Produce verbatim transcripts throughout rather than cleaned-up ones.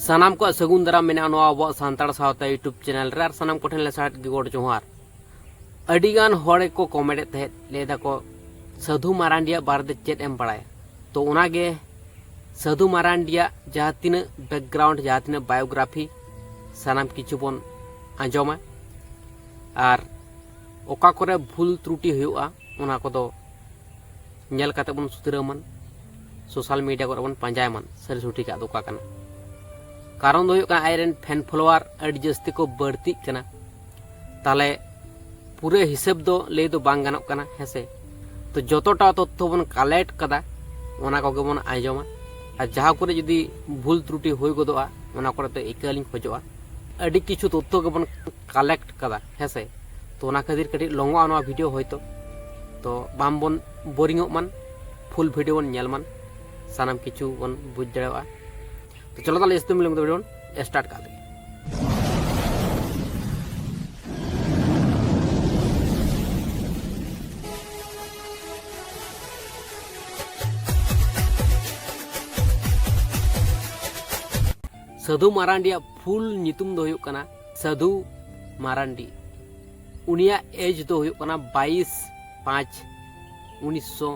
ᱥᱟᱱᱟᱢ ᱠᱚᱣᱟᱜ ᱥᱟᱹᱜᱩᱱ ᱫᱟᱨᱟᱢ ᱢᱮᱱᱟᱜᱼᱟ ᱱᱚᱣᱟ ᱟᱵᱚᱣᱟᱜ ᱥᱟᱱᱛᱟᱲ ᱥᱟᱶᱛᱟ YouTube ᱪᱮᱱᱮᱞ ᱨᱮ, ᱟᱨ ᱥᱟᱱᱟᱢ ᱠᱚᱴᱷᱮᱱ ᱞᱮᱥᱟᱲᱦᱮᱫ ᱜᱮ ᱜᱚᱰ ᱡᱚᱦᱟᱨ᱾ ᱟᱹᱰᱤᱜᱟᱱ ᱦᱚᱲ ᱜᱮᱠᱚ ᱠᱚᱢᱮᱱᱴ ᱮᱫ ᱛᱟᱦᱮᱸᱫ, ᱞᱟᱹᱭ ᱫᱟᱠᱚ, "ᱥᱟᱹᱫᱷᱩ ᱢᱟᱨᱟᱱᱰᱤᱭᱟᱜ ᱵᱟᱨᱮᱛᱮ ᱪᱮᱫ ᱮᱢ ᱵᱟᱲᱟᱭᱟ?" ᱛᱚ ᱚᱱᱟᱜᱮ ᱥᱟᱹᱫᱷᱩ ᱢᱟᱨᱟᱱᱰᱤᱭᱟᱜ ᱡᱟᱦᱟᱸ ᱛᱤᱱᱟᱹᱜ ᱵᱮᱠᱜᱨᱟᱣᱩᱱᱰ, ᱡᱟᱦᱟᱸ ᱛᱤᱱᱟᱹᱜ ᱵᱟᱭᱳᱜᱨᱟᱯᱷᱤ, ᱥᱟᱱᱟᱢ ᱠᱤᱪᱷᱩ ᱵᱚᱱ ᱟᱸᱡᱚᱢᱟ᱾ ᱟᱨ ᱚᱠᱟ ᱠᱚᱨᱮ ᱵᱷᱩᱞ ᱛᱨᱩᱴᱤ ᱦᱩᱭᱩᱜᱼᱟ, ᱚᱱᱟ ᱠᱚᱫᱚ ᱧᱮᱞ ᱠᱟᱛᱮ ᱵᱚᱱ ᱥᱩᱫᱷᱨᱟᱹᱣ ᱢᱟᱱ, ᱥᱳᱥᱟᱞ ᱢᱤᱰᱤᱭᱟ ᱠᱚᱨᱮ ᱵᱚᱱ ᱯᱟᱸᱡᱟᱭ ᱢᱟᱱ ᱥᱟᱹᱨᱤ ᱥᱚᱴᱷᱤᱠᱟᱜ ᱫᱚ ᱚᱠᱟ ᱠᱟᱱᱟ᱾ ᱠᱟᱨᱚᱱ ᱫᱚ ᱦᱩᱭᱩᱜ ᱠᱟᱱᱟ, ᱟᱡᱨᱮᱱ ᱯᱷᱮᱱ ᱯᱷᱚᱞᱳᱣᱟᱨ ᱟᱹᱰᱤ ᱡᱟᱹᱥᱛᱤ ᱠᱚ ᱵᱟᱹᱲᱛᱤᱜ ᱠᱟᱱᱟ᱾ ᱛᱟᱦᱞᱮ ᱯᱩᱨᱟᱹ ᱦᱤᱥᱟᱹᱵ ᱫᱚ ᱞᱟᱹᱭ ᱫᱚ ᱵᱟᱝ ᱜᱟᱱᱚᱜ ᱠᱟᱱᱟ, ᱦᱮᱸ ᱥᱮ? ᱛᱚ ᱡᱚᱛᱚᱴᱟ ᱛᱚᱛᱛᱷᱚ ᱵᱚᱱ ᱠᱟᱞᱮᱠᱴ ᱠᱟᱫᱟ, ᱚᱱᱟ ᱠᱚᱜᱮ ᱵᱚᱱ ᱟᱸᱡᱚᱢᱟ᱾ ᱟᱨ ᱡᱟᱦᱟᱸ ᱠᱚᱨᱮ ᱡᱩᱫᱤ ᱵᱷᱩᱞ ᱛᱨᱩᱴᱤ ᱦᱩᱭ ᱜᱚᱫᱚᱜᱼᱟ, ᱚᱱᱟ ᱠᱚᱨᱮ ᱫᱚ ᱤᱠᱟᱹ ᱞᱤᱧ ᱠᱷᱚᱡᱚᱜᱼᱟ᱾ ᱟᱹᱰᱤ ᱠᱤᱪᱷᱩ ᱛᱚᱛᱛᱷᱚ ᱜᱮᱵᱚᱱ ᱠᱟᱞᱮᱠᱴ ᱠᱟᱫᱟ, ᱦᱮᱸ ᱥᱮ? ᱛᱚ ᱚᱱᱟ ᱠᱷᱟᱹᱛᱤᱨ ᱠᱟᱹᱴᱤᱡ ᱞᱚᱝᱚᱜᱼᱟ ᱱᱚᱣᱟ ᱵᱷᱤᱰᱤᱭᱳ ᱦᱚᱭᱛᱳ᱾ ᱛᱚ ᱵᱟᱝ ᱵᱚᱱ ᱵᱳᱨᱤᱝᱚᱜ ᱢᱟᱱ, ᱯᱷᱩᱞ ᱵᱷᱤᱰᱤᱭᱳ ᱵᱚᱱ ᱧᱮᱞ ᱢᱟᱱ, ᱥᱟᱱᱟᱢ ᱠᱤᱪᱷᱩ ᱵᱚᱱ ᱵᱩᱡᱽ ᱫᱟᱲᱮᱭᱟᱜᱼᱟ᱾ ᱛᱚ ᱪᱚᱞᱚ ᱛᱟᱦᱞᱮ ᱡᱟᱹᱥᱛᱤ ᱵᱤᱞᱚᱢ ᱫᱚ ᱵᱟᱹᱧ ᱨᱚᱲᱟ, ᱥᱴᱟᱨᱴ ᱠᱟᱜ ᱞᱮᱜᱮ᱾ ᱥᱟᱹᱫᱷᱩ ᱢᱟᱨᱟᱱᱰᱤᱭᱟᱜ ᱯᱷᱩᱞ ᱧᱩᱛᱩᱢ ᱫᱚ ᱦᱩᱭᱩᱜ ᱠᱟᱱᱟ ᱥᱟᱹᱫᱷᱩ ᱢᱟᱨᱟᱱᱰᱤ᱾ ᱩᱱᱤᱭᱟᱜ ᱮᱡᱽ ᱫᱚ ᱦᱩᱭᱩᱜ ᱠᱟᱱᱟ ᱵᱟᱭᱤᱥ ᱯᱟᱸᱪ ᱩᱱᱤᱥᱥᱚ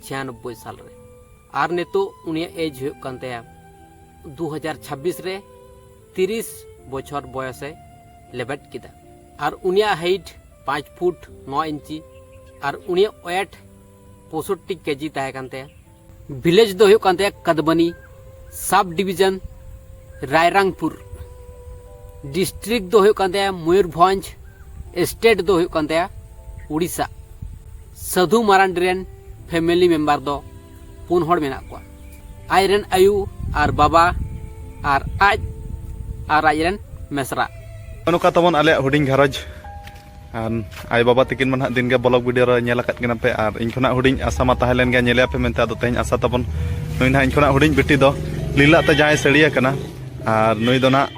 ᱪᱷᱤᱭᱟᱱᱚᱵᱵᱳᱭ ᱥᱟᱞ ᱨᱮ, ᱟᱨ ᱱᱤᱛᱚᱜ ᱩᱱᱤᱭᱟᱜ ᱮᱡᱽ ᱦᱩᱭᱩᱜ ᱠᱟᱱ ᱛᱟᱭᱟ ᱫᱩ ᱦᱟᱡᱟᱨ ᱪᱷᱟᱵᱵᱤᱥ ᱨᱮ ᱛᱤᱨᱤᱥ ᱵᱚᱪᱷᱚᱨ ᱵᱚᱭᱚᱥᱮ ᱞᱮᱵᱮᱫ ᱠᱮᱫᱟ᱾ ᱟᱨ ᱩᱱᱤᱭᱟᱜ ᱦᱟᱭᱤᱴ ᱯᱟᱸᱪ ᱯᱷᱩᱴ ᱱᱚ ᱤᱧᱪᱤ, ᱟᱨ ᱩᱱᱤᱭᱟᱜ ᱳᱭᱮᱴ ᱯᱚᱸᱭᱥᱚᱴᱴᱤ ᱠᱮᱡᱤ ᱛᱟᱦᱮᱸ ᱠᱟᱱ ᱛᱟᱭᱟ᱾ ᱵᱷᱤᱞᱮᱡᱽ ᱫᱚ ᱦᱩᱭᱩᱜ ᱠᱟᱱ ᱛᱟᱭᱟ ᱠᱟᱫᱵᱟᱱᱤ, ᱥᱟᱵ ᱰᱤᱵᱤᱡᱚᱱ ᱨᱟᱭᱨᱟᱝᱯᱩᱨ, ᱰᱤᱥᱴᱨᱤᱠᱴ ᱫᱚ ᱦᱩᱭᱩᱜ ᱠᱟᱱ ᱛᱟᱭᱟ ᱢᱚᱭᱩᱨᱵᱷᱚᱸᱡᱽ, ᱥᱴᱮᱴ ᱫᱚ ᱦᱩᱭᱩᱜ ᱠᱟᱱ ᱛᱟᱭᱟ ᱩᱲᱤᱥᱥᱟ᱾ ᱥᱟᱹᱫᱷᱩ ᱢᱟᱨᱟᱱᱰᱤ ᱨᱮᱱ ᱯᱷᱮᱢᱮᱞᱤ ᱢᱮᱢᱵᱟᱨ ᱫᱚ ᱯᱩᱱ ᱦᱚᱲ ᱢᱮᱱᱟᱜ ᱠᱚᱣᱟ, ᱟᱡ ᱨᱮᱱ ᱟᱭᱳ ᱟᱨ ᱵᱟᱵᱟ ᱟᱨ ᱟᱡ ᱟᱨ ᱟᱡ ᱨᱮᱱ ᱢᱮᱥᱨᱟ᱾ ᱱᱚᱝᱠᱟ ᱛᱟᱵᱚᱱ ᱟᱞᱮᱭᱟᱜ ᱦᱩᱰᱤᱧ ᱜᱷᱟᱨᱚᱸᱡᱽ᱾ ᱟᱨ ᱟᱭᱳ ᱵᱟᱵᱟ ᱛᱟᱹᱠᱤᱱ ᱢᱟ ᱱᱟᱦᱟᱜ ᱫᱤᱱ ᱜᱮ ᱵᱞᱚᱜ ᱵᱷᱤᱰᱤᱭᱳ ᱨᱮ ᱧᱮᱞ ᱟᱠᱟᱫ ᱠᱤᱱᱟ ᱯᱮ, ᱟᱨ ᱤᱧ ᱠᱷᱚᱱᱟᱜ ᱦᱩᱰᱤᱧ ᱟᱥᱟ ᱢᱟ ᱛᱟᱦᱮᱸ ᱞᱮᱱ ᱜᱮᱭᱟ ᱧᱮᱞᱮᱭᱟ ᱯᱮ ᱢᱮᱱᱛᱮ᱾ ᱟᱫᱚ ᱛᱮᱦᱮᱧ ᱟᱥᱟ ᱛᱟᱵᱚᱱ ᱱᱩᱭ ᱱᱟᱦᱟᱜ ᱤᱧ ᱠᱷᱚᱱᱟᱜ ᱦᱩᱰᱤᱧ ᱵᱤᱴᱤ ᱫᱚ ᱞᱤᱞᱟᱜ ᱛᱮ ᱡᱟᱦᱟᱸᱭ ᱥᱟᱹᱲᱤᱭᱟᱹ ᱠᱟᱱᱟ, ᱟᱨ ᱱᱩᱭ ᱫᱚ ᱱᱟᱦᱟᱜ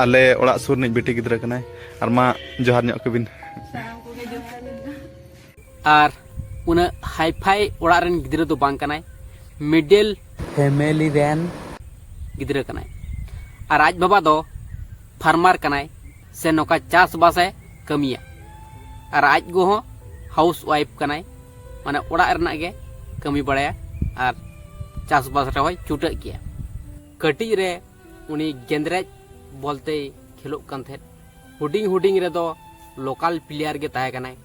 ᱟᱞᱮ ᱚᱲᱟᱜ ᱥᱩᱨ ᱨᱤᱱᱤᱡ ᱵᱤᱴᱤ ᱜᱤᱫᱽᱨᱟᱹ ᱠᱟᱱᱟᱭ᱾ ᱟᱨ ᱢᱟ ᱡᱚᱦᱟᱨ ᱧᱚᱜ ᱠᱚᱵᱤᱱ᱾ ᱥᱟᱱᱟᱢ ᱠᱚᱜᱮ ᱡᱚᱦᱟᱨ᱾ ᱟᱨ ᱩᱱᱟᱹᱜ ᱦᱟᱭᱯᱷᱟᱭ ᱚᱲᱟᱜ ᱨᱮᱱ ᱜᱤᱫᱽᱨᱟᱹ ᱫᱚ ᱵᱟᱝ ᱠᱟᱱᱟᱭ, ᱢᱤᱰᱮᱞ ᱯᱷᱮᱢᱮᱞᱤ ᱨᱮᱱ ᱜᱤᱫᱽᱨᱟᱹ ᱠᱟᱱᱟᱭ᱾ ᱟᱨ ᱟᱡ ᱵᱟᱵᱟ ᱫᱚ ᱯᱷᱟᱨᱢᱟᱨ ᱠᱟᱱᱟᱭ, ᱥᱮ ᱱᱚᱝᱠᱟ ᱪᱟᱥᱵᱟᱥᱮ ᱠᱟᱹᱢᱤᱭᱟ᱾ ᱟᱨ ᱟᱡ ᱜᱚ ᱦᱚᱸ ᱦᱟᱣᱩᱥ ᱣᱟᱭᱤᱯ ᱠᱟᱱᱟᱭ, ᱢᱟᱱᱮ ᱚᱲᱟᱜ ᱨᱮᱱᱟᱜ ᱜᱮ ᱠᱟᱹᱢᱤ ᱵᱟᱲᱟᱭᱟ ᱟᱨ ᱪᱟᱥᱵᱟᱥ ᱨᱮᱦᱚᱸᱭ ᱪᱷᱩᱴᱟᱹᱜ ᱜᱮᱭᱟ᱾ ᱠᱟᱹᱴᱤᱡ ᱨᱮ ᱩᱱᱤ ᱜᱮᱸᱫᱽᱨᱮᱡ ᱵᱚᱞᱛᱮᱭ ᱠᱷᱮᱞᱳᱜ ᱠᱟᱱ ᱛᱟᱦᱮᱸᱫ᱾ ᱦᱩᱰᱤᱧ ᱦᱩᱰᱤᱧ ᱨᱮᱫᱚ ᱞᱳᱠᱟᱞ ᱯᱞᱮᱭᱟᱨ ᱜᱮ ᱛᱟᱦᱮᱸ ᱠᱟᱱᱟᱭ᱾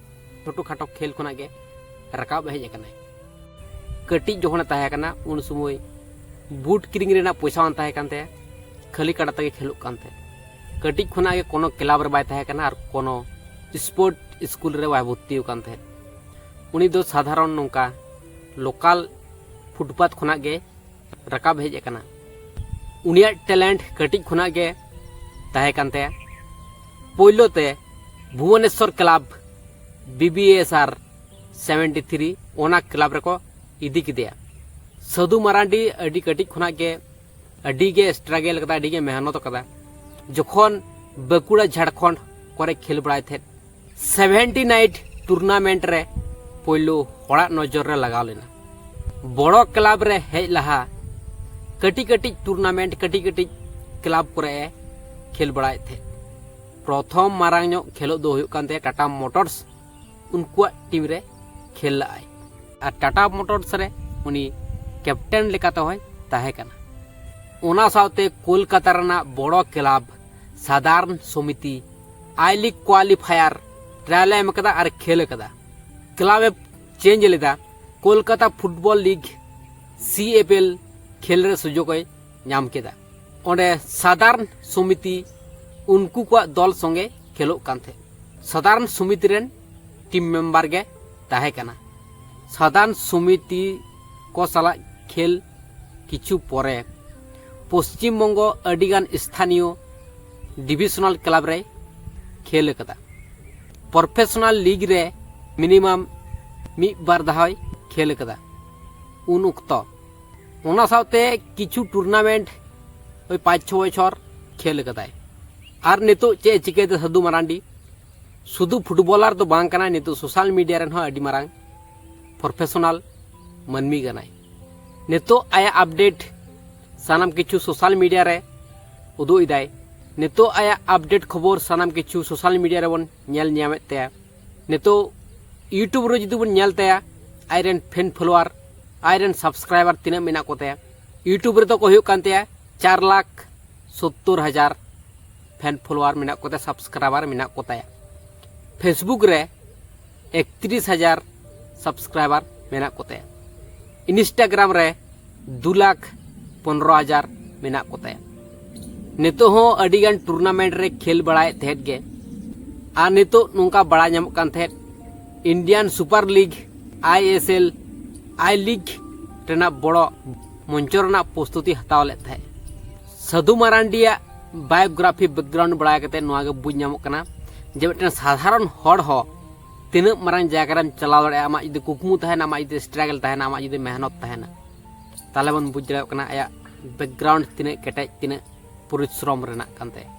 ᱪᱷᱳᱴᱳ ᱠᱷᱟᱴᱳ ᱠᱷᱮᱞ ᱠᱷᱚᱱᱟᱜ ᱜᱮ ᱨᱟᱠᱟᱵ ᱦᱮᱡ ᱟᱠᱟᱱᱟᱭ᱾ ᱠᱟᱹᱴᱤᱡ ᱡᱚᱠᱷᱚᱱᱮ ᱛᱟᱦᱮᱸ ᱠᱟᱱᱟ, ᱩᱱ ᱥᱚᱢᱚᱭ ᱵᱩᱴ ᱠᱤᱨᱤᱧ ᱨᱮᱱᱟᱜ ᱯᱚᱭᱥᱟ ᱵᱟᱝ ᱛᱟᱦᱮᱸ ᱠᱟᱱ ᱛᱟᱭᱟ, ᱠᱷᱟᱹᱞᱤ ᱠᱟᱰᱟ ᱛᱮᱜᱮ ᱠᱷᱮᱞᱳᱜ ᱠᱟᱱ ᱛᱟᱦᱮᱸᱫ᱾ ᱠᱟᱹᱴᱤᱡ ᱠᱷᱚᱱᱟᱜ ᱜᱮ ᱠᱳᱱᱳ ᱠᱞᱟᱵᱽ ᱨᱮ ᱵᱟᱭ ᱛᱟᱦᱮᱸ ᱠᱟᱱᱟ ᱟᱨ ᱠᱳᱱᱳ ᱥᱯᱳᱨᱴ ᱥᱠᱩᱞ ᱨᱮ ᱵᱟᱭ ᱵᱷᱚᱨᱛᱤ ᱟᱠᱟᱱ ᱛᱟᱦᱮᱸᱫ᱾ ᱩᱱᱤ ᱫᱚ ᱥᱟᱫᱷᱟᱨᱚᱱ ᱱᱚᱝᱠᱟ ᱞᱳᱠᱟᱞ ᱯᱷᱩᱴᱯᱟᱛ ᱠᱷᱚᱱᱟᱜ ᱜᱮ ᱨᱟᱠᱟᱵ ᱦᱮᱡ ᱟᱠᱟᱱᱟ᱾ ᱩᱱᱤᱭᱟᱜ ᱴᱮᱞᱮᱱᱴ ᱠᱟᱹᱴᱤᱡ ᱠᱷᱚᱱᱟᱜ ᱜᱮ ᱛᱟᱦᱮᱸ ᱠᱟᱱ ᱛᱟᱭᱟ᱾ ᱯᱳᱭᱞᱳ ᱛᱮ Bhubaneswar club, B B S R seventy three, ᱚᱱᱟ ᱠᱞᱟᱵᱽ ᱨᱮᱠᱚ ᱤᱫᱤ ᱠᱮᱫᱮᱭᱟ᱾ ᱥᱟᱹᱫᱷᱩ ᱢᱟᱨᱟᱱᱰᱤ ᱟᱹᱰᱤ ᱠᱟᱹᱴᱤᱡ ᱠᱷᱚᱱᱟᱜ ᱜᱮ ᱟᱹᱰᱤ ᱜᱮ ᱥᱴᱨᱟᱜᱮᱞ ᱠᱟᱫᱟ, ᱟᱹᱰᱤ ᱜᱮ ᱢᱮᱦᱱᱚᱛ ᱠᱟᱫᱟ᱾ ᱡᱚᱠᱷᱚᱱ ᱵᱟᱸᱠᱩᱲᱟ ᱡᱷᱟᱲᱠᱷᱚᱸᱰ ᱠᱚᱨᱮ ᱠᱷᱮᱞ ᱵᱟᱲᱟᱭ ᱛᱟᱦᱮᱸᱫ, ᱥᱮᱵᱷᱮᱱᱴᱤ ᱱᱟᱭᱤᱴ ᱴᱩᱨᱱᱟᱢᱮᱱᱴ ᱨᱮ ᱯᱳᱭᱞᱳ ᱦᱚᱲᱟᱜ ᱱᱚᱡᱚᱨ ᱨᱮ ᱞᱟᱜᱟᱣ ᱞᱮᱱᱟ᱾ ᱵᱚᱲᱚ ᱠᱞᱟᱵᱽ ᱨᱮ ᱦᱮᱡ ᱞᱟᱦᱟ ᱠᱟᱹᱴᱤᱡ ᱠᱟᱹᱴᱤᱡ ᱴᱩᱨᱱᱟᱢᱮᱱᱴ, ᱠᱟᱹᱴᱤᱡ ᱠᱟᱹᱴᱤᱡ ᱠᱞᱟᱵᱽ ᱠᱚᱨᱮ ᱮ ᱠᱷᱮᱞ ᱵᱟᱲᱟᱭᱮᱫ ᱛᱟᱦᱮᱸᱫ᱾ ᱯᱨᱚᱛᱷᱚᱢ ᱢᱟᱨᱟᱝ ᱧᱚᱜ ᱠᱷᱮᱞᱳᱜ ᱫᱚ ᱦᱩᱭᱩᱜ ᱠᱟᱱ ᱛᱟᱭᱟ ᱴᱟᱴᱟ ᱢᱚᱴᱚᱨᱥ, ᱩᱱᱠᱩᱣᱟᱜ ᱴᱤᱢ ᱨᱮ ᱠᱷᱮᱞ ᱞᱟᱜᱼᱟᱭ᱾ ᱟᱨ ᱴᱟᱴᱟ ᱢᱚᱴᱚᱨᱥ ᱨᱮ ᱩᱱᱤ ᱠᱮᱯᱴᱮᱱ ᱞᱮᱠᱟᱛᱮ ᱦᱚᱸᱭ ᱛᱟᱦᱮᱸ ᱠᱟᱱᱟ᱾ ᱚᱱᱟ ᱥᱟᱶᱛᱮ ᱠᱳᱞᱠᱟᱛᱟ ᱨᱮᱱᱟᱜ ᱵᱚᱲᱚ ᱠᱞᱟᱵᱽ ᱥᱟᱫᱟᱨᱱ ᱥᱚᱢᱤᱛᱤ ᱟᱭ ᱞᱤᱜᱽ ᱠᱳᱣᱟᱞᱤᱯᱷᱟᱭᱟᱨ ᱴᱨᱟᱭᱟᱞ ᱮ ᱮᱢ ᱠᱟᱫᱟ ᱟᱨ ᱠᱷᱮᱞ ᱟᱠᱟᱫᱟ᱾ ᱠᱞᱟᱵᱽ ᱮ ᱪᱮᱧᱡᱽ ᱞᱮᱫᱟ᱾ Kolkata football league, C F L, ᱠᱷᱮᱞ ᱨᱮ ᱥᱩᱡᱳᱜᱽ ᱮ ᱧᱟᱢ ᱠᱮᱫᱟ᱾ ᱚᱸᱰᱮ ᱥᱟᱫᱟᱨᱱ ᱥᱚᱢᱤᱛᱤ ᱩᱱᱠᱩ ᱠᱚᱣᱟᱜ ᱫᱚᱞ ᱥᱚᱸᱜᱮ ᱠᱷᱮᱞᱳᱜ ᱠᱟᱱ ᱛᱟᱦᱮᱸᱫ᱾ ᱥᱟᱫᱟᱨᱱ ᱥᱚᱢᱤᱛᱤ ᱨᱮᱱ ᱴᱤᱢ ᱢᱮᱢᱵᱟᱨ ᱜᱮ ᱛᱟᱦᱮᱸ ᱠᱟᱱᱟ᱾ ᱥᱟᱫᱟᱨᱱ ᱥᱚᱢᱤᱛᱤ ᱠᱚ ᱥᱟᱞᱟᱜ ᱠᱷᱮᱞ ᱠᱤᱪᱷᱩ ᱯᱚᱨᱮ ᱯᱚᱥᱪᱤᱢ ᱵᱚᱝᱜᱚ ᱟᱹᱰᱤᱜᱟᱱ ᱥᱛᱷᱟᱱᱤᱭᱚ ᱰᱤᱵᱤᱥᱚᱱᱟᱞ ᱠᱞᱟᱵᱽ ᱨᱮᱭ ᱠᱷᱮᱞ ᱟᱠᱟᱫᱟ᱾ ᱯᱨᱚᱯᱷᱮᱥᱚᱱᱟᱞ ᱞᱤᱜᱽ ᱨᱮ ᱢᱤᱱᱤᱢᱟᱢ ᱢᱤᱫ ᱵᱟᱨ ᱫᱷᱟᱣᱭ ᱠᱷᱮᱞ ᱟᱠᱟᱫᱟ ᱩᱱ ᱚᱠᱛᱚ᱾ ᱚᱱᱟ ᱥᱟᱶᱛᱮ ᱠᱤᱪᱷᱩ ᱴᱩᱨᱱᱟᱢᱮᱱᱴ ᱳᱭ ᱯᱟᱸᱪ ᱪᱷᱚ ᱵᱚᱪᱷᱚᱨ ᱠᱷᱮᱞ ᱟᱠᱟᱫᱟᱭ᱾ ᱟᱨ ᱱᱤᱛᱚᱜ ᱪᱮᱫ ᱮ ᱪᱤᱠᱟᱹᱭᱮᱫᱟ ᱥᱟᱹᱫᱷᱩ ᱢᱟᱨᱟᱱᱰᱤ? ᱥᱩᱫᱷᱩ ᱯᱷᱩᱴᱵᱚᱞᱟᱨ ᱫᱚ ᱵᱟᱝ ᱠᱟᱱᱟᱭ, ᱱᱤᱛᱚᱜ ᱥᱳᱥᱟᱞ ᱢᱤᱰᱤᱭᱟ ᱨᱮᱱ ᱦᱚᱸ ᱟᱹᱰᱤ ᱢᱟᱨᱟᱝ ᱯᱨᱚᱯᱷᱮᱥᱚᱱᱟᱞ ᱢᱟᱹᱱᱢᱤ ᱠᱟᱱᱟᱭ᱾ ᱱᱤᱛᱚᱜ ᱟᱭᱟᱜ ᱟᱯᱰᱮᱴ ᱥᱟᱱᱟᱢ ᱠᱤᱪᱷᱩ ᱥᱳᱥᱟᱞ ᱢᱤᱰᱤᱭᱟ ᱨᱮ ᱩᱫᱩᱜ ᱮᱫᱟᱭ᱾ ᱱᱤᱛᱚᱜ ᱟᱭᱟᱜ ᱟᱯᱰᱮᱴ ᱠᱷᱚᱵᱚᱨ ᱥᱟᱱᱟᱢ ᱠᱤᱪᱷᱩ ᱥᱳᱥᱟᱞ ᱢᱤᱰᱤᱭᱟ ᱨᱮᱵᱚᱱ ᱧᱮᱞ ᱧᱟᱢᱮᱫ ᱛᱟᱭᱟ᱾ ᱱᱤᱛᱚᱜ YouTube ᱨᱮ ᱡᱩᱫᱤ ᱵᱚᱱ ᱧᱮᱞ ᱛᱟᱭᱟ, ᱟᱡᱨᱮᱱ ᱯᱷᱮᱱ ᱯᱷᱚᱞᱳᱣᱟᱨ, ᱟᱡᱨᱮᱱ ᱥᱟᱵᱥᱠᱨᱟᱭᱵᱟᱨ ᱛᱤᱱᱟᱹᱜ ᱢᱮᱱᱟᱜ ᱠᱚ ᱛᱟᱭᱟ? YouTube ᱨᱮᱫᱚ ᱠᱚ ᱦᱩᱭᱩᱜ ᱠᱟᱱ ᱛᱟᱭᱟ ᱪᱟᱨ ᱞᱟᱠᱷ ᱥᱳᱛᱛᱳᱨ ᱦᱟᱡᱟᱨ ᱯᱷᱮᱱ ᱯᱷᱚᱞᱳᱣᱟᱨ ᱢᱮᱱᱟᱜ ᱠᱚ ᱛᱟᱭᱟ, ᱥᱟᱵᱥᱠᱨᱟᱭᱵᱟᱨ ᱢᱮᱱᱟᱜ ᱠᱚ ᱛᱟᱭᱟ᱾ Facebook ᱨᱮ ᱮᱠᱛᱨᱤᱥ ᱦᱟᱡᱟᱨ ᱥᱟᱵᱥᱠᱨᱟᱭᱵᱟᱨ ᱢᱮᱱᱟᱜ ᱠᱚ ᱛᱟᱭᱟ᱾ Instagram ᱨᱮ ᱫᱩ ᱞᱟᱠᱷ ᱯᱚᱱᱨᱚ ᱦᱟᱡᱟᱨ ᱢᱮᱱᱟᱜ ᱠᱚ ᱛᱟᱭᱟ᱾ ᱱᱤᱛᱚᱜ ᱦᱚᱸ ᱟᱹᱰᱤᱜᱟᱱ ᱴᱩᱨᱱᱟᱢᱮᱱᱴ ᱨᱮ ᱠᱷᱮᱞ ᱵᱟᱲᱟᱭᱮᱫ ᱛᱟᱦᱮᱸᱫ ᱜᱮ᱾ ᱟᱨ ᱱᱤᱛᱚᱜ ᱱᱚᱝᱠᱟ ᱵᱟᱲᱟᱭ ᱧᱟᱢᱚᱜ ᱠᱟᱱ ᱛᱟᱦᱮᱸᱫ, Indian Super League, I S L, I League ᱨᱮᱱᱟᱜ ᱵᱚᱲᱚ ᱢᱚᱧᱪᱚ ᱨᱮᱱᱟᱜ ᱯᱨᱚᱥᱛᱩᱛᱤ ᱦᱟᱛᱟᱣ ᱞᱮᱫ ᱛᱟᱦᱮᱸᱫ᱾ ᱥᱟᱹᱫᱷᱩ ᱢᱟᱨᱟᱱᱰᱤᱭᱟᱜ ᱵᱟᱭᱳᱜᱨᱟᱯᱷᱤ ᱵᱮᱠᱜᱨᱟᱣᱩᱱᱰ ᱵᱟᱲᱟᱭ ᱠᱟᱛᱮ ᱱᱚᱣᱟ ᱜᱮ ᱵᱩᱡᱽ ᱧᱟᱢᱚᱜ ᱠᱟᱱᱟ ᱡᱮ ᱢᱤᱫᱴᱮᱱ ᱥᱟᱫᱷᱟᱨᱚᱱ ᱦᱚᱲ ᱦᱚᱸ ᱛᱤᱱᱟᱹᱜ ᱢᱟᱨᱟᱝ ᱡᱟᱭᱜᱟ ᱨᱮᱢ ᱪᱟᱞᱟᱣ ᱫᱟᱲᱮᱭᱟᱜᱼᱟ, ᱟᱢᱟᱜ ᱡᱩᱫᱤ ᱠᱩᱠᱢᱩ ᱛᱟᱦᱮᱱᱟ, ᱟᱢᱟᱜ ᱡᱩᱫᱤ ᱥᱴᱨᱟᱜᱮᱞ ᱛᱟᱦᱮᱱᱟ, ᱟᱢᱟᱜ ᱡᱩᱫᱤ ᱢᱮᱦᱱᱚᱛ ᱛᱟᱦᱮᱱᱟ, ᱛᱟᱦᱚᱞᱮ ᱵᱚᱱ ᱵᱩᱡᱽ ᱫᱟᱲᱮᱭᱟᱜ ᱠᱟᱱᱟ ᱟᱭᱟᱜ ᱵᱮᱠᱜᱨᱟᱣᱩᱱᱰ ᱛᱤᱱᱟᱹᱜ ᱠᱮᱴᱮᱡ, ᱛᱤᱱᱟᱹᱜ ᱯᱚᱨᱤᱥᱨᱚᱢ ᱨᱮᱱᱟᱜ ᱠᱟᱱ ᱛᱟᱭᱟ᱾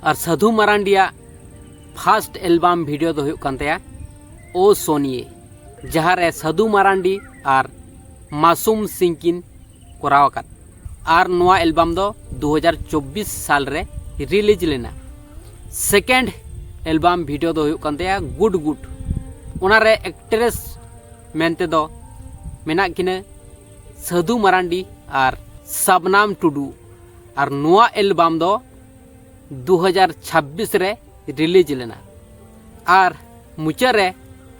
ᱟᱨ ᱥᱟᱹᱫᱷᱩ ᱢᱟᱨᱟᱱᱰᱤᱭᱟᱜ ᱯᱷᱟᱥᱴ ᱮᱞᱵᱟᱢ ᱵᱷᱤᱰᱤᱭᱳ ᱫᱚ ᱦᱩᱭᱩᱜ ᱠᱟᱱ ᱛᱟᱭᱟ ᱳ ᱥᱳᱱᱤᱭᱮ, ᱡᱟᱦᱟᱸ ᱨᱮ ᱥᱟᱹᱫᱷᱩ ᱢᱟᱨᱟᱱᱰᱤ ᱟᱨ ᱢᱟᱥᱩᱢ ᱥᱤᱝ ᱠᱤᱱ ᱠᱚᱨᱟᱣ ᱟᱠᱟᱫ᱾ ᱟᱨ ᱱᱚᱣᱟ ᱮᱞᱵᱟᱢ ᱫᱚ ᱫᱩ ᱦᱟᱡᱟᱨ ᱪᱚᱵᱵᱤᱥ ᱥᱟᱞ ᱨᱮ ᱨᱤᱞᱤᱡᱽ ᱞᱮᱱᱟ᱾ ᱥᱮᱠᱮᱱᱰ ᱮᱞᱵᱟᱢ ᱵᱷᱤᱰᱤᱭᱳ ᱫᱚ ᱦᱩᱭᱩᱜ ᱠᱟᱱ ᱛᱟᱭᱟ ᱜᱩᱰ ᱜᱩᱰ᱾ ᱚᱱᱟ ᱨᱮ ᱮᱠᱴᱨᱮᱥ ᱢᱮᱱᱛᱮ ᱫᱚ ᱢᱮᱱᱟᱜ ᱠᱤᱱᱟᱹ ᱥᱟᱹᱫᱷᱩ ᱢᱟᱨᱟᱱᱰᱤ ᱟᱨ ᱥᱟᱵᱱᱟᱢ ᱴᱩᱰᱩ᱾ ᱟᱨ ᱱᱚᱣᱟ ᱮᱞᱵᱟᱢ ᱫᱚ ᱫᱩ ᱦᱟᱡᱟᱨ ᱪᱷᱟᱵᱵᱤᱥ ᱨᱮ ᱨᱤᱞᱤᱡᱽ ᱞᱮᱱᱟ᱾ ᱟᱨ ᱢᱩᱪᱟᱹᱫ ᱨᱮ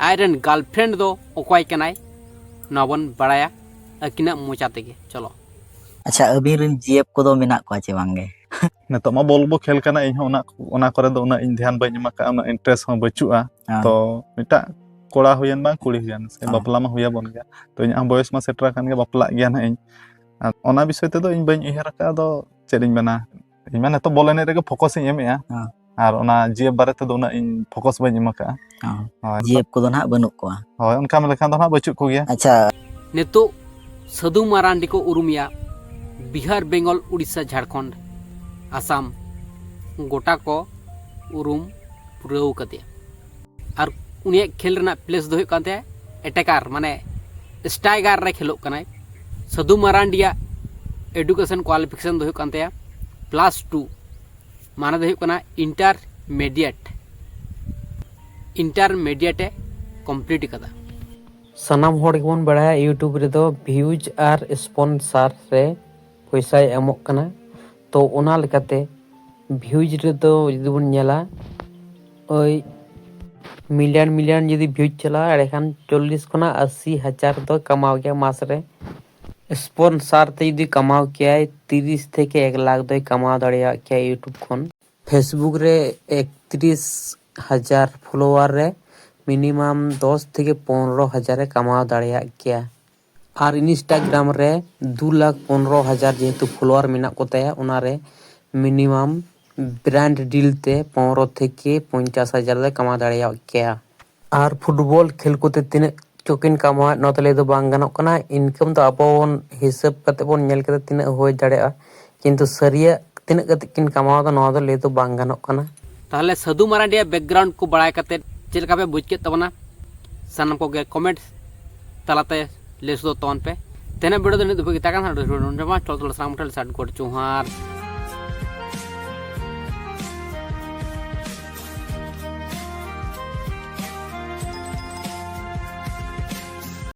ᱟᱡᱨᱮᱱ ᱜᱟᱨᱞᱯᱷᱨᱮᱱᱰ ᱫᱚ ᱚᱠᱚᱭ ᱠᱟᱱᱟᱭ, ᱱᱚᱣᱟ ᱵᱚᱱ ᱵᱟᱲᱟᱭᱟ ᱟᱹᱠᱤᱱᱟᱜ ᱢᱚᱪᱟ ᱛᱮᱜᱮ᱾ ᱪᱚᱞᱚ᱾ ᱟᱪᱪᱷᱟ, ᱟᱹᱵᱤᱱ ᱨᱮᱱ ᱡᱤ ᱮᱯᱷ ᱠᱚᱫᱚ ᱢᱮᱱᱟᱜ ᱠᱚᱣᱟ ᱪᱮ ᱵᱟᱝ ᱜᱮ? ᱱᱤᱛᱚᱜ ᱢᱟ ᱵᱚᱞ ᱵᱚ ᱠᱷᱮᱞ ᱠᱟᱱᱟ, ᱤᱧ ᱦᱚᱸ ᱚᱱᱟ ᱚᱱᱟ ᱠᱚᱨᱮ ᱫᱚ ᱩᱱᱟᱹᱜ ᱤᱧ ᱫᱷᱮᱭᱟᱱ ᱵᱟᱹᱧ ᱮᱢ ᱟᱠᱟᱫᱼᱟ, ᱩᱱᱟᱹᱜ ᱤᱱᱴᱟᱨᱮᱥᱴ ᱦᱚᱸ ᱵᱟᱹᱪᱩᱜᱼᱟ᱾ ᱦᱮᱸ᱾ ᱛᱚ ᱢᱤᱫᱴᱟᱜ ᱠᱚᱲᱟ ᱦᱩᱭᱮᱱ ᱵᱟᱝ ᱠᱩᱲᱤ ᱦᱩᱭᱮᱱ ᱥᱮ ᱦᱮᱸ᱾ ᱵᱟᱯᱞᱟ ᱢᱟ ᱦᱩᱭ ᱟᱵᱚᱱ ᱜᱮᱭᱟ, ᱛᱚ ᱤᱧᱟᱹᱜ ᱦᱚᱸ ᱵᱚᱭᱮᱥ ᱢᱟ ᱥᱮᱴᱮᱨ ᱟᱠᱟᱱ ᱜᱮᱭᱟ, ᱵᱟᱯᱞᱟᱜ ᱜᱮᱭᱟ ᱱᱟᱦᱟᱜ ᱤᱧ᱾ ᱟᱨ ᱚᱱᱟ ᱵᱤᱥᱚᱭ ᱛᱮᱫᱚ ᱤᱧ ᱵᱟᱹᱧ ᱩᱭᱦᱟᱹᱨ ᱟᱠᱟᱫᱼᱟ, ᱟᱫᱚ ᱪᱮᱫ ᱤᱧ ᱢᱮᱱᱟ, ᱤᱧ ᱢᱟ ᱱᱤᱛᱚᱜ ᱵᱚᱞ ᱮᱱᱮᱡ ᱨᱮᱜᱮ ᱯᱷᱳᱠᱟᱥ ᱤᱧ ᱮᱢᱮᱜᱼᱟ᱾ ᱦᱮᱸ᱾ ᱟᱨ ᱚᱱᱟ ᱡᱤ ᱮᱯᱷ ᱵᱟᱨᱮ ᱛᱮᱫᱚ ᱩᱱᱟᱹᱜ ᱤᱧ ᱯᱷᱳᱠᱟᱥ ᱵᱟᱹᱧ ᱮᱢ ᱟᱠᱟᱫᱼᱟ᱾ ᱦᱮᱸ᱾ ᱦᱳᱭ᱾ ᱡᱤ ᱮᱯᱷ ᱠᱚᱫᱚ ᱱᱟᱦᱟᱜ ᱵᱟᱹᱱᱩᱜ ᱠᱚᱣᱟ᱾ ᱦᱳᱭ, ᱚᱱᱠᱟ ᱞᱮᱠᱷᱟᱱ ᱫᱚ ᱱᱟᱦᱟᱜ ᱵᱟᱹᱪᱩᱜ ᱠᱚᱜᱮᱭᱟ᱾ ᱟᱪᱪᱷᱟ, ᱱᱤᱛᱚᱜ ᱥᱟᱹᱫᱷᱩ ᱢᱟᱨᱟᱱᱰᱤ ᱠᱚ ᱩᱨᱩᱢᱮᱭᱟ ᱵᱤᱦᱟᱨ, ᱵᱮᱝᱜᱚᱞ, ᱩᱲᱤᱥᱥᱟ, ᱡᱷᱟᱲᱠᱷᱚᱸᱰ, ᱟᱥᱟᱢ, ᱜᱚᱴᱟ ᱠᱚ ᱩᱨᱩᱢ ᱯᱩᱨᱟᱹᱣ ᱠᱟᱫᱮᱭᱟ᱾ ᱟᱨ ᱩᱱᱤᱭᱟᱜ ᱠᱷᱮᱞ ᱨᱮᱱᱟᱜ ᱯᱞᱮᱥ ᱫᱚ ᱦᱩᱭᱩᱜ ᱠᱟᱱ ᱛᱟᱭᱟ ᱮᱴᱮᱠᱟᱨ, ᱢᱟᱱᱮ ᱥᱴᱟᱭᱜᱟᱨ ᱨᱮ ᱠᱷᱮᱞᱳᱜ ᱠᱟᱱᱟᱭ᱾ ᱥᱟᱹᱫᱷᱩ ᱢᱟᱨᱟᱱᱰᱤᱭᱟᱜ ᱮᱰᱩᱠᱮᱥᱚᱱ ᱠᱳᱣᱟᱞᱤᱯᱷᱤᱠᱮᱥᱚᱱ ᱫᱚ ᱦᱩᱭᱩᱜ ᱠᱟᱱ ᱛᱟᱭᱟ ᱯᱞᱟᱥ ᱴᱩ, ᱢᱟᱱᱮ ᱫᱚ ᱦᱩᱭᱩᱜ ᱠᱟᱱᱟ ᱤᱱᱴᱟᱨᱢᱤᱰᱤᱭᱮᱴ, ᱤᱱᱴᱟᱨᱢᱤᱰᱤᱭᱮᱴ ᱮ ᱠᱚᱢᱯᱞᱤᱴ ᱠᱟᱫᱟ᱾ ᱥᱟᱱᱟᱢ ᱦᱚᱲ ᱜᱮᱵᱚᱱ ᱵᱟᱲᱟᱭᱟ YouTube ᱨᱮᱫᱚ ᱵᱷᱤᱭᱩᱡᱽ ᱟᱨ ᱥᱯᱚᱱᱥᱟᱨ ᱨᱮ ᱯᱚᱭᱥᱟᱭ ᱮᱢᱚᱜ ᱠᱟᱱᱟ᱾ ᱛᱚ ᱚᱱᱟ ᱞᱮᱠᱟᱛᱮ ᱵᱷᱤᱭᱩᱡᱽ ᱨᱮᱫᱚ ᱡᱩᱫᱤ ᱵᱚᱱ ᱧᱮᱞᱟ, ᱳᱭ ᱢᱤᱞᱤᱭᱚᱱ ᱢᱤᱞᱤᱭᱚᱱ ᱡᱩᱫᱤ ᱵᱷᱤᱭᱩᱡᱽ ᱪᱟᱞᱟᱜᱼᱟ, ᱮᱸᱰᱮᱠᱷᱟᱱ ᱪᱚᱞᱞᱤᱥ ᱠᱷᱚᱱᱟᱜ ᱟᱥᱤ ᱦᱟᱡᱟᱨ ᱫᱚᱭ ᱠᱟᱢᱟᱣ ᱜᱮᱭᱟ ᱢᱟᱥ ᱨᱮ᱾ ᱥᱯᱚᱱᱥᱟᱨ ᱛᱮ ᱡᱩᱫᱤ ᱠᱟᱢᱟᱣ ᱠᱮᱭᱟᱭ, ᱛᱤᱨᱤᱥ ᱛᱷᱮᱠᱮ ᱮᱠ ᱞᱟᱠᱷ ᱫᱚᱭ ᱠᱟᱢᱟᱣ ᱫᱟᱲᱮᱭᱟᱜ ᱠᱮᱭᱟ YouTube ᱠᱷᱚᱱ᱾ Facebook ᱨᱮ ᱮᱠᱛᱨᱤᱥ ᱦᱟᱡᱟᱨ ᱯᱷᱚᱞᱳᱣᱟᱨ ᱨᱮ ᱢᱤᱱᱤᱢᱟᱢ ᱫᱚᱥ ᱛᱷᱮᱠᱮ ᱯᱚᱱᱨᱚ ᱦᱟᱡᱟᱨ ᱮ ᱠᱟᱢᱟᱣ ᱫᱟᱲᱮᱭᱟᱜ ᱠᱮᱭᱟ᱾ ᱟᱨ Instagram ᱨᱮ ᱫᱩ ᱞᱟᱠᱷ ᱯᱚᱱᱨᱚ ᱦᱟᱡᱟᱨ ᱡᱮᱦᱮᱛᱩ ᱯᱷᱚᱞᱳᱣᱟᱨ ᱢᱮᱱᱟᱜ ᱠᱚ ᱛᱟᱭᱟ, ᱚᱱᱟᱨᱮ ᱢᱤᱱᱤᱢᱟᱢ ᱵᱨᱟᱱᱰ ᱰᱤᱞ ᱛᱮ ᱯᱚᱱᱨᱚ ᱛᱷᱮᱠᱮ ᱯᱚᱧᱪᱟᱥ ᱦᱟᱡᱟᱨ ᱫᱚᱭ ᱠᱟᱢᱟᱣ ᱫᱟᱲᱮᱭᱟᱜ ᱠᱮᱭᱟ᱾ ᱟᱨ ᱯᱷᱩᱴᱵᱚᱞ ᱠᱷᱮᱞ ᱠᱚᱛᱮ ᱛᱤᱱᱟᱹᱜ ᱪᱚᱠᱤᱱ ᱠᱟᱢᱟᱣᱮᱫ, ᱱᱚᱣᱟ ᱫᱚ ᱞᱟᱹᱭ ᱫᱚ ᱵᱟᱝ ᱜᱟᱱᱚᱜ ᱠᱟᱱᱟ᱾ ᱤᱱᱠᱟᱢ ᱫᱚ ᱟᱵᱚ ᱵᱚᱱ ᱦᱤᱥᱟᱹᱵ ᱠᱟᱛᱮ ᱵᱚᱱ ᱧᱮᱞ ᱠᱮᱫᱟ ᱛᱤᱱᱟᱹᱜ ᱦᱩᱭ ᱫᱟᱲᱮᱭᱟᱜᱼᱟ, ᱠᱤᱱᱛᱩ ᱥᱟᱹᱨᱤᱭᱟᱜ ᱛᱤᱱᱟᱹᱜ ᱠᱟᱛᱮ ᱠᱤᱱ ᱠᱟᱢᱟᱣ ᱮᱫᱟ, ᱱᱚᱣᱟ ᱫᱚ ᱞᱟᱹᱭ ᱫᱚ ᱵᱟᱝ ᱜᱟᱱᱚᱜ ᱠᱟᱱᱟ᱾ ᱛᱟᱦᱚᱞᱮ ᱥᱟᱹᱫᱷᱩ ᱢᱟᱨᱟᱱᱰᱤᱭᱟᱜ ᱵᱮᱠᱜᱨᱟᱣᱩᱱᱰ ᱠᱚ ᱵᱟᱲᱟᱭ ᱠᱟᱛᱮ ᱪᱮᱫ ᱞᱮᱠᱟ ᱯᱮ ᱵᱩᱡᱽ ᱠᱮᱫ ᱛᱟᱵᱚᱱᱟ? ᱥᱟᱱᱟᱢ ᱠᱚᱜᱮ ᱠᱚᱢᱮᱱᱴ ᱛᱟᱞᱟᱛᱮ ᱞᱟᱹᱭ ᱥᱚᱫᱚᱨ ᱛᱟᱵᱚᱱ ᱯᱮ᱾ ᱛᱮᱦᱮᱧᱟᱜ ᱵᱷᱤᱰᱤᱭᱳ ᱫᱚ ᱱᱤᱛ ᱫᱷᱟᱹᱵᱤᱡ ᱜᱮ ᱛᱟᱦᱮᱸ ᱠᱟᱱᱟ᱾ ᱪᱚᱞᱚ ᱛᱟᱦᱚᱞᱮ ᱥᱟᱱᱟᱢ ᱠᱚᱴᱷᱮᱱ ᱥᱟᱴ ᱜᱚᱰ ᱡᱚᱦᱟᱨ᱾